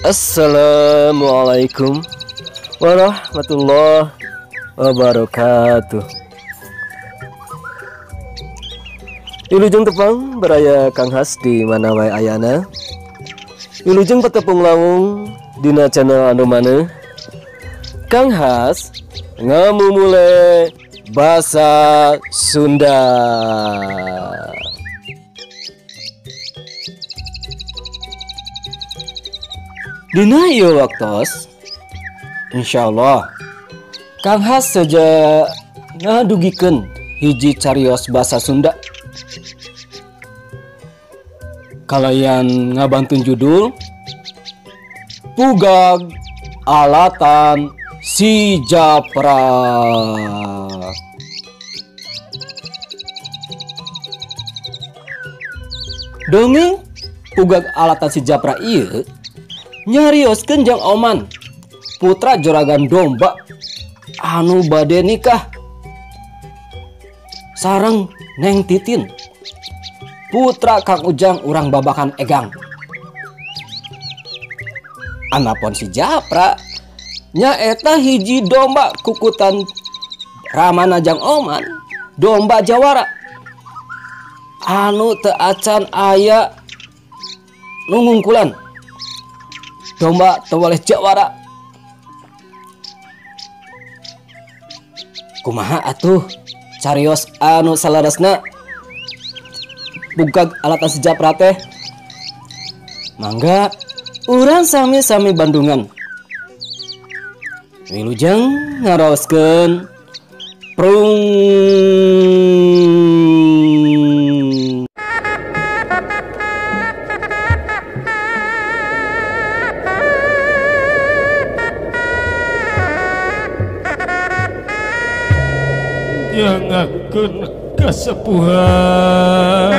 Assalamualaikum warahmatullahi wabarakatuh. Wilujeng tepang baraya Kang Has di mana wae ayana. Wilujeng petepung lawung dina channel anu mana. Kang Has ngamumule basa Sunda. Dina ieu waktos, insyaallah Kang Has saja ngadugikeun hiji carios basa Sunda. Kalayan ngabantun judul Pugag Alatan Si Japra. Dongeng Pugag Alatan Si Japra ieu nyarioskeun jang Oman, putra juragan domba anu bade nikah sareng Neng Titin, putra Kang Ujang urang Babakan Egang. Anapon si Japra nyaeta hiji domba kukutan ramana jang Oman, domba jawara anu teu acan aya nu ngungkulan. Domba tewaleh jawara. Kumaha atuh carios anu salaresna Pugag Alatan Si Japra teh? Mangga urang sami-sami Bandungan. Wilujeng ngaraoskeun prung. Nyangakeun kasepuhan.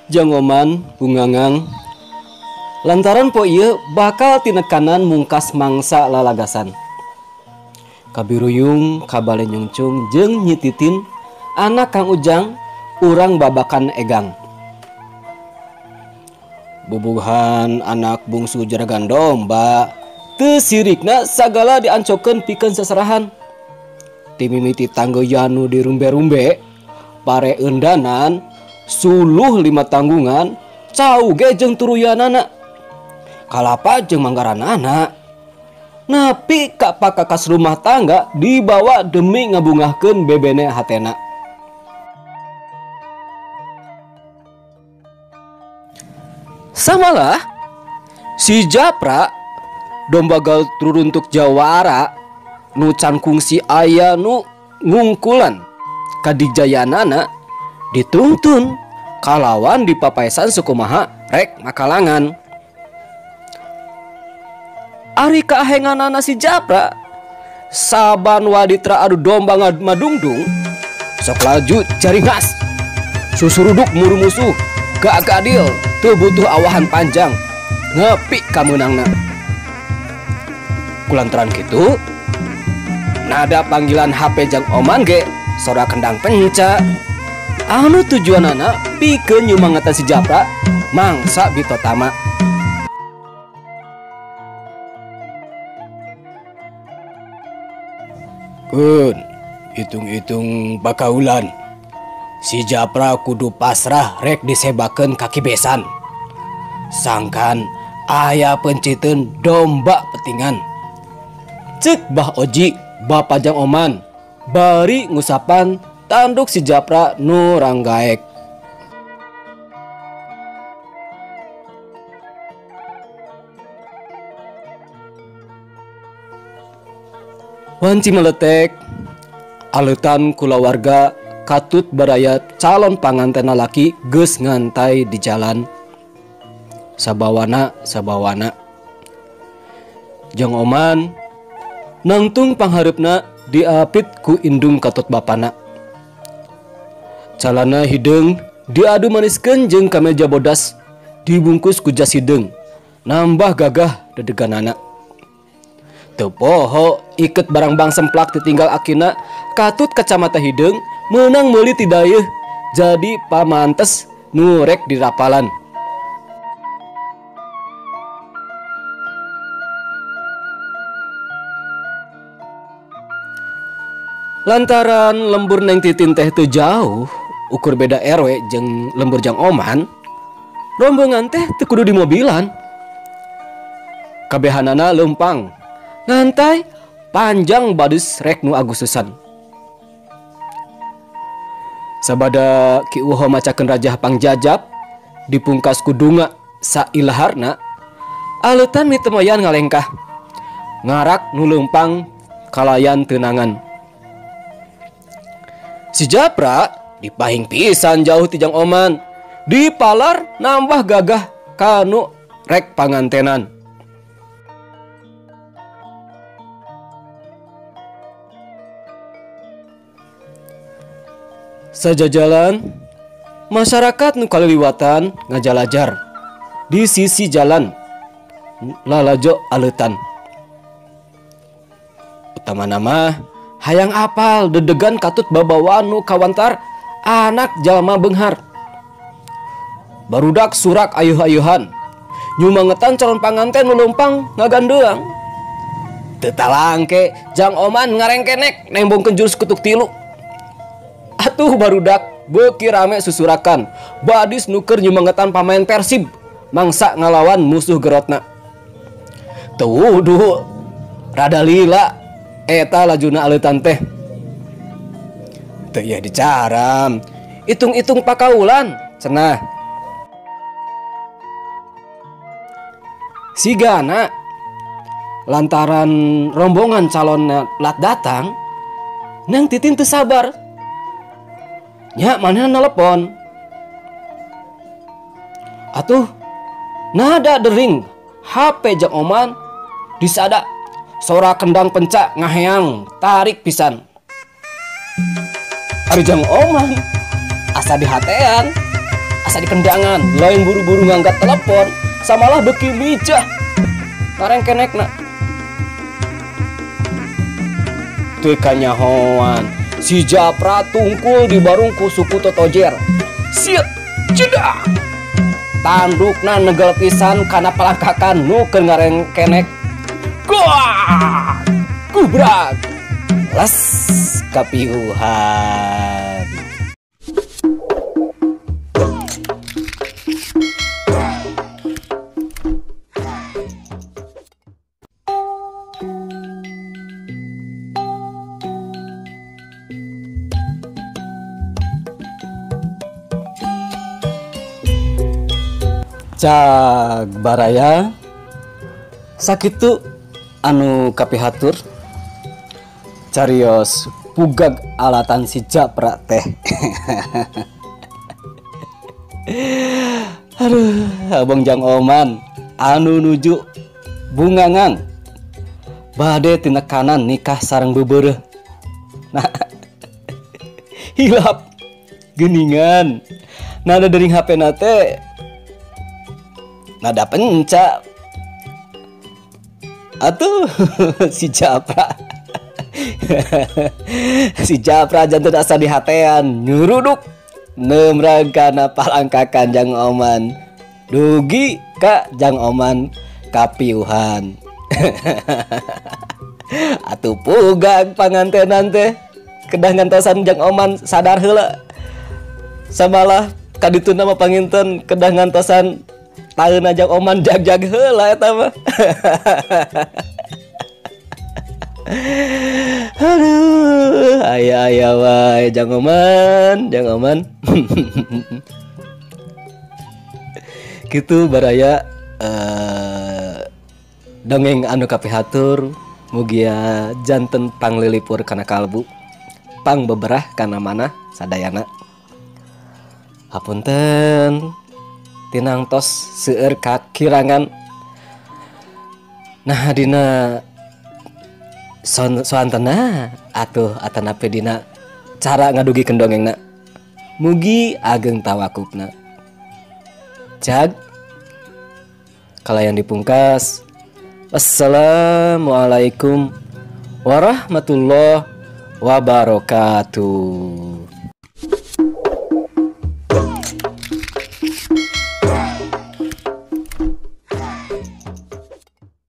Jang Oman bungangang lantaran po ieu bakal tinekanan mungkas mangsa lalagasan. Kabiruyung kabale nyungcung jeung Nyi Titin anak Kang Ujang urang Babakan Egang. Bubuhan anak bungsu juragan domba teu sirikna sagala diancokeun pikeun seserahan. Timimiti tanggoyanu dirumbe-rumbe, pare eundanan, suluh lima tanggungan, cau ge jeung turuyanana, kalapa jeung manggaranana. Napi ka pakakas rumah tangga dibawa demi ngabungahkeun bebene hatena. Samalah si Japra domba galtruruntuk jawara nu can kungsi aya nu ngungkulan kadijayanana dituntun kalawan dipapaesan sukumaha rek makalangan. Ari kaahenganana si Japra saban waditra adu domba madungdung sok laju jaringas susuruduk muru musuh gak adil teu butuh awahan panjang nepi kameunangna. Kulantaran kitu nada panggilan HP jang Oman ge sora kendang penca anu tujuanana pikeun nyumangatan si Japra mangsa bitotama. Keun hitung-hitung bakaulan si Japra kudu pasrah rek disebakeun ka kibesan. Sangkan aya penciteun domba petingan. Ceuk Bah Oji bapa jang Oman bari ngusapan tanduk si Japra nu ranggaek. Wanci meletek aleutan kulawarga katut baraya calon panganten lalaki geus ngantai di jalan. Sabawana sabawana. Jang Oman nangtung panghareupna diapit ku indung katut bapana. Calana hideung diadu maniskeun jeung kameja bodas dibungkus ku jas hideung nambah gagah dedeganana. Teu poho iket barang bang semplak ditinggal akina katut kacamata hideung meunang meuli ti dayeuh jadi pamantes nu rek dirapalan. Lantaran lembur Neng Titin teh teu jauh, ukur beda RW jeung lembur Jang Oman, rombongan teh teu kudu di mobilan. Kabehanana leumpang, ngantai panjang badis rek nu Agustusan. Sabada Ki Uho macakeun rajah pangjajab, dipungkas ku dunga sailaharna, aleutan mitemoyan ngalengkah, ngarak nu leumpang kalayan teunangan. Si Japra dipahing pisan jauh ti Jang Oman, dipalar nambah gagah kanu rek pangantenan. Sajajalan masyarakat nu kaliliwatan ngajalajar di sisi jalan lalajo aleutan. Utamana mah hayang apal dedegan katut babawaan nu kawantar anak jalma beunghar. Barudak surak ayuh-ayuhan nyumangetan calon panganten nu leumpang ngagandeang. Teu talangke Jang Oman ngarengkenek nembongkeun jurus kutuk tilu. Atuh barudak beuki rame susurakan badis nu keur nyumangetan pamain Persib mangsa ngalawan musuh gerotna. Teu wudu rada lila eta lajuna aleutan teh. Teu ieu dicaram, itung-itung pakaulan cenah. Sigana lantaran rombongan calon lat datang, Neng Titin teu sabar. Nya manehna nelepon. Atuh nada dering HP Jang Oman disada. Sora kendang pencak ngaheang tarik pisan. Ari Jang Oman asa dihatean, asa dikendangan, lain buru-buru ngangkat telepon, samalah beuki mijah ngarengkenekna. Teu kanyahoan si Japra tungkul di barung ku suku totojer. Siet cedak. Tandukna negel pisan kana palangkakan nu keur ngarengkenek. Goak! Kubrak! Les kapiuhan. Cag baraya sakitu anu kapihatur carios pugag alatan si Japra teh. Aduh, abang Jang Oman anu nuju bungangan bade tinekanan nikah sareng beubeureuh. Nah, hilap geuningan nada dering HP na teh nada pencak. Atuh si Japra si Japra jantan asa dihatean nyuruduk nemrang kana palangkakan Jang Oman dugi ka Jang Oman kapiuhan. Atuh pugag pangantenan teh kedah ngantosan Jang Oman sadar heula. Samalah kadituna mah panginten kedah ngantosan taeuna Jang Oman jag-jag heula eta mah. Aduh, aya-aya wae Jang Oman, Jang Oman. Kitu baraya dongeng anu kapihatur mugia janten panglilipur kana kalbu, pang beberah kana manah sadayana. Hapunten Tinangtos seueur kakirangan. Nah dina soantena atuh atanapi dina cara ngadugikeun dongengna. Mugi ageng tawakupna. Jag kalayan dipungkas. Assalamualaikum warahmatullahi wabarakatuh.